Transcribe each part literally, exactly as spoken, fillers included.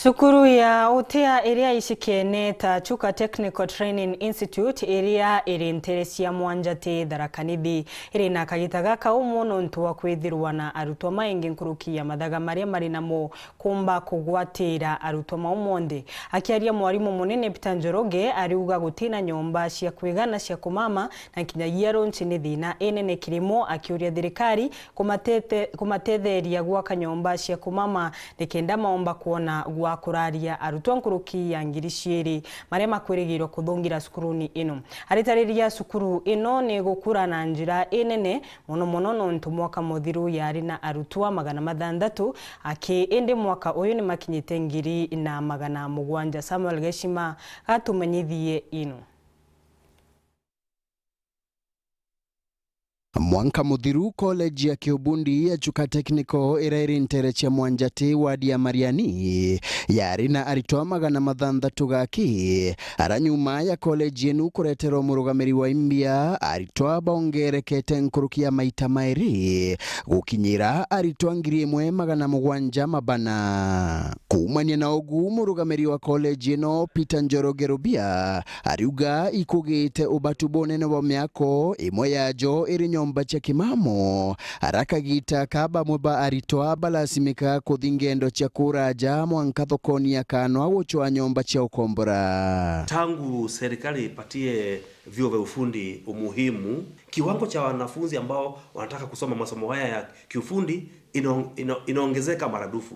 Cukuru ya utia iria icikene ta Chuka Technical Training Institute iria iri ntere cia Mwanjati Tharaka Nithi iri na kagita gaka umwe nontu wa kwithirwa na arutwa maingi nkuruki ya mathaga maria mari namo kumba kugwatira arutwa mau monthe. Akiaria mwarimu munene Peter Njoroge ariuga gutina nyomba cia kwigana cia kumama na nkinyagia ronchi ni thina inene kirimo, akiuria thirikari kumatete-, kumatetheria gwaka nyomba cia kumama nikenda maomba kwona gwa kuraria arutwa nkuruki ya ngiri ciiri maria makwirigirwa kuthungira cukuruni ino. Aritariria cukuru ino ni gukura na njira inene, mono mono nontu mwaka muthiru yari na arutwa magana mathanthatu aki, indi mwaka uyu ni makinyite ngiri na magana mugwanja. Samuel Geshima gatumenyithie ino. Mwanka muthiru, college ya kiubundi ya Chuka Technical iria iri ntere cia Mwanjati, wadi ya Mariani, yari na aritwa magana mathanthatu gaki. Ara nyuma ya college inu kureterwa murugamiri wa imbia, aritwa baongerekete nkuruki ya maita mairi, gukinyira aritwa ngiri imwe magana mugwanja mabana. Kuumania na ugu, murugamiri wa college ino, Peter Njoroge Rubia, ariuga ikugite ubatu bunene bwa miako, imwe yajo iri nyomba cia kimamo. Ara kagita ka bamwe ba aritwa balasimika kuthi ngendo cia kuraja mwanka thokoni ya Kanwa gucwa nyomba cia ukombora. Tangu serikali ipatie vyuo vya ufundi umuhimu, kiwango cha wanafunzi ambao wanataka kusoma masomo haya ya kiufundi ino-, ino-, inaongezeka maradufu.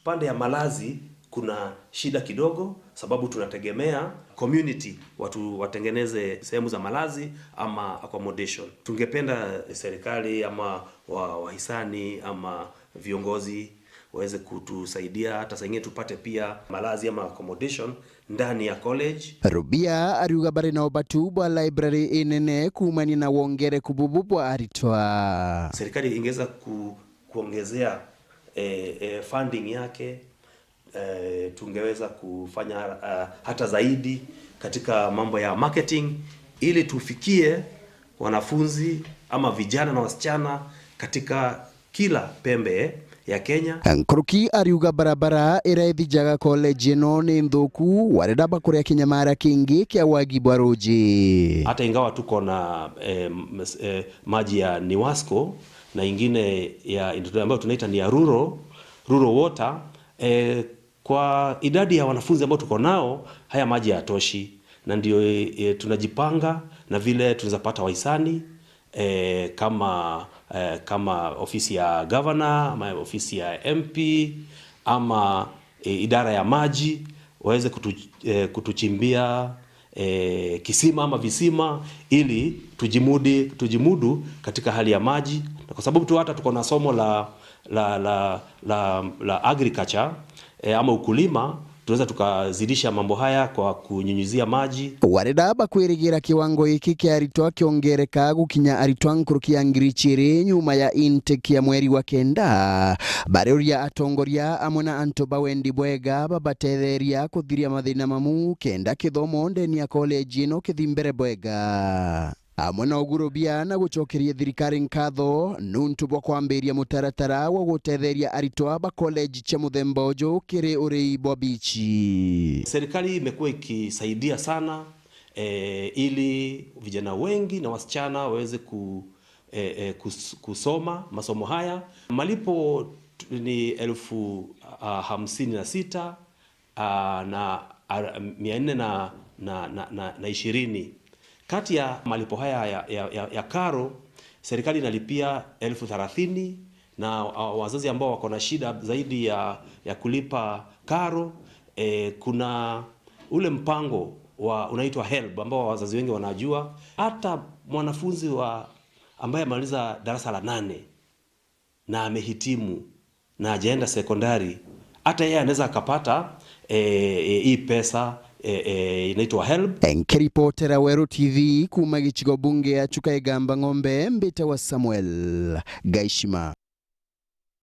Pande ya malazi kuna shida kidogo, sababu tunategemea community watu watengeneze sehemu za malazi ama accommodation. Tungependa serikali ama wa-, wahisani ama viongozi waweze kutusaidia, hata saa ingine tupate pia malazi ama accommodation ndani ya college. Rubia ariuga bari na ubatu bwa library inene kuumania na wongereku bubu bwa aritwa. Serikali ingeweza ku-, kuongezea, eh, eh, funding yake, eh, tungeweza kufanya, ah, hata zaidi katika mambo ya marketing ili tufikie wanafunzi ama vijana na wasichana katika kila pembe ya Kenya. Nkuruki ariuga barabara iria ithijaga college ino ni nthuku, warenda bakuria kinyamara kingi kia wagi bwa ruji. Hata ingawa tuko na, eh, m-, s-, eh, maji ya NIWASCO na ingine ya, ambayo tunaita ni ya rural, rural water, eh, kwa idadi ya wanafunzi ambao tuko nao, haya maji hayatoshi, na ndio, eh, eh, tunajipanga na vile tunaweza pata wahisani, eh, kama, eh, kama ofisi ya governor, ama ofisi ya M P, ama, eh, idara ya maji, waweze kutu-, eh, kutuchimbia, eh, kisima ama visima, ili tujimudi-, tujimudu katika hali ya maji. Na kwa sababu tu hata tuko na somo la, la, la, la, la agriculture, eh, ama ukulima, tunaweza tukazidisha mambo haya kwa kunyunyizia maji. Warenda bakwirigira kiwango giki kia aritwa kiongereka gukinya aritwa nkuruki ya ngiri ciiri nyuma ya intake ya mweri wa kenda, bariuria atongoria amwe na antu ba wendi bwega babatetheria kuthiria mathina mamu kenda kithomo ndeni ya college ino kithi mbere bwega. Amwe na ugu Rubia na gucokeria thirikari nkatho nuntu bwa kwambiria mutaratara wa gutetheria aritwa ba college cia muthemba uju kiri urii bwa bichi. Serikali imekuwa ikisaidia sana, eh, ili vijana wengi na wasichana waweze ku-, eh, eh, kus-, kusoma masomo haya. Malipo t-, ni elfu, ah, hamsini na sita, ah, na ar-, mia nne na, na, na, na, na ishirini. Kati ya malipo haya ya, ya, ya, ya karo, serikali inalipia elfu thelathini, na, ah, wazazi ambao wako na shida zaidi ya, ya kulipa karo, eh, kuna ule mpango wa, unaitwa helb, ambao wazazi wengi wanajua. Hata mwanafunzi wa, ambaye amemaliza darasa la nane, na amehitimu na hajaenda sekondari, hata yeye anaweza akapata, eh, eh, hii pesa, eh, eh, inaitwa helb. Nkiripotera Weru T V kuuma gicigo bunge ya Chuka Igamba Ng'ombe, mbitawa Samuel Gaishima.